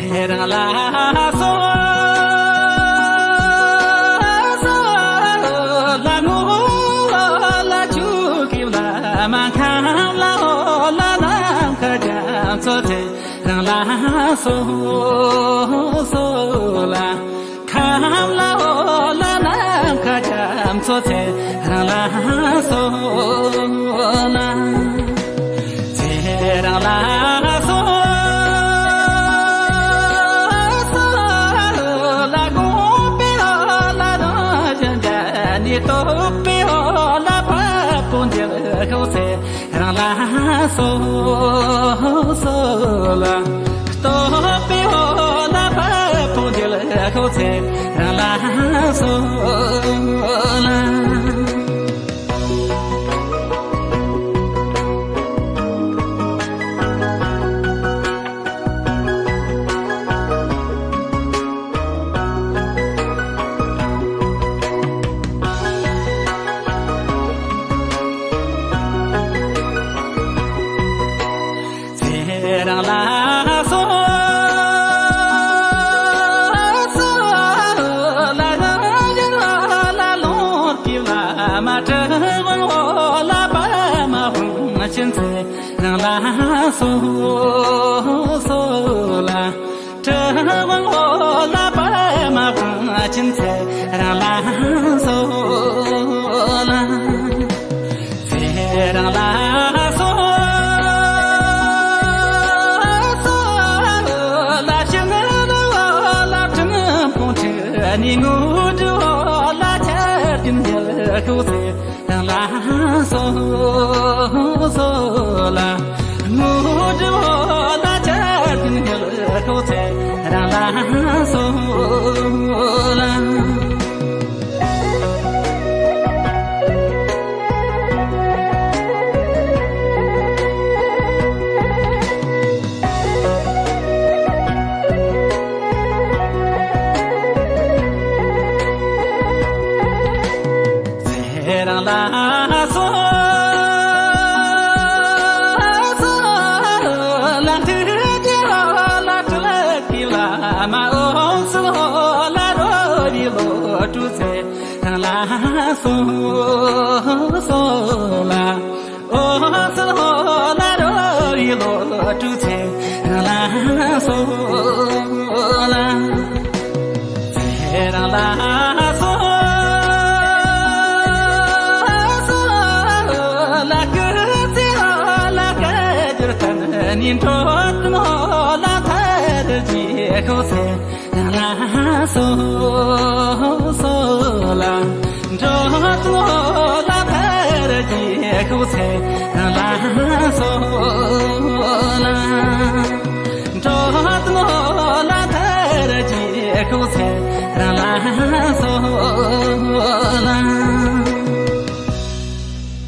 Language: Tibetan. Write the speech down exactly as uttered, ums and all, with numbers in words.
རང་ལ་སོགས་ལ་ངོ་ལ་ཆུ་སྐྱེས་ལ་མ་ཁམས་ལ་འོ་ལ་ལམ་ཁ་རྒྱ་མཚོ་ཚེ་རང་ལ་སོགས་སོགས་ལ། ཁམས་ལ་འོ་ལ་ནམ་མཁའ་རྒྱ་མཚོ་ཚེ་རང་ལ་སོགས་ལ། ཚེ་རང་ལ་སོགས་ལ་དགོངས་པའི་འོ་ལ་རང་བཞིན་འདྲ་ནི་རྟོགས་པའི་འོ་ལ་བ་སྤུ་འདི་ལ་ཤོག་ཚེ་རང་ལ་སོགས་སོགས་ལ། རྟོགས་པའི་འོ་ལ་བ་སྤུ་འདི་ལ་ཤོག་ཚེ་རང་ལ་སོགས་ལ། ཚེ་རང་ལ་སོགས་ལ་རང་བཞིན་ལ་ལོངས་སྐྱེས་ལ་མ་གྲུབ་འོ་ལ་པདྨ་དབང་ཆེན་ཚེ་རང་ལ་སོགས་སོགས་ལ། གྲུབ་དབང་འོ་ལ་པདྨ་དབང་ཆེན་ཚེ་རང་ལ་སོགས་ལ། ཚེ་རང་ལ་སོགས་ལ་ཕྱི་ནང་འོ་ལ་ཁྲི་འཕང་ཁྲི་ནས་དངོས་གྲུབ་འོ་ལ་ཆར་ཆེན་འཇལ་ཤོག་ཚེ་རང་ལ་སོགས་སོགས་ལ། དངོས་གྲུབ་འོ་ལ་ཆར་ཆེན་འཇལ་ཤོག་ཚེ་རང་ལ་སོགས་ལ། ཚེ་རང་ལ་སོགས་ལ་ཐུགས་རྗེ་ལ་སྤྲུལ་སྐྱེས་ལ་མ་འོངས་སུ་ལ་རོལ་བའི་བློ་གྲོས་ཚེ་རང་ལ་སོགས་སོགས་ལ། འོ་སོགས་ལ་རོལ་བའི་བློ་གྲོས་ཚེ་རང་ལ་སོགས་ལ། ཚེ་རང་ལ་སོགས་ལ་སྐུ་ཚེ་ལ་བསྐལ་བརྒྱར་བརྟན་ནས་འགྲོ་དོན་ལ་མཐར་གྱིས་ཤོག་ཚེ་རང་ལ་སོགས་སོགས་ལ། འགྲོ་དོན་ལ་མཐར་གྱིས་ཤོག་ཚེ་རང་ལ་སོགས་ལ། འགྲོ་དོན་ལ་མཐར་གྱིས་ཤོག་ཚེ་རང་ལ་སོགས་ལ།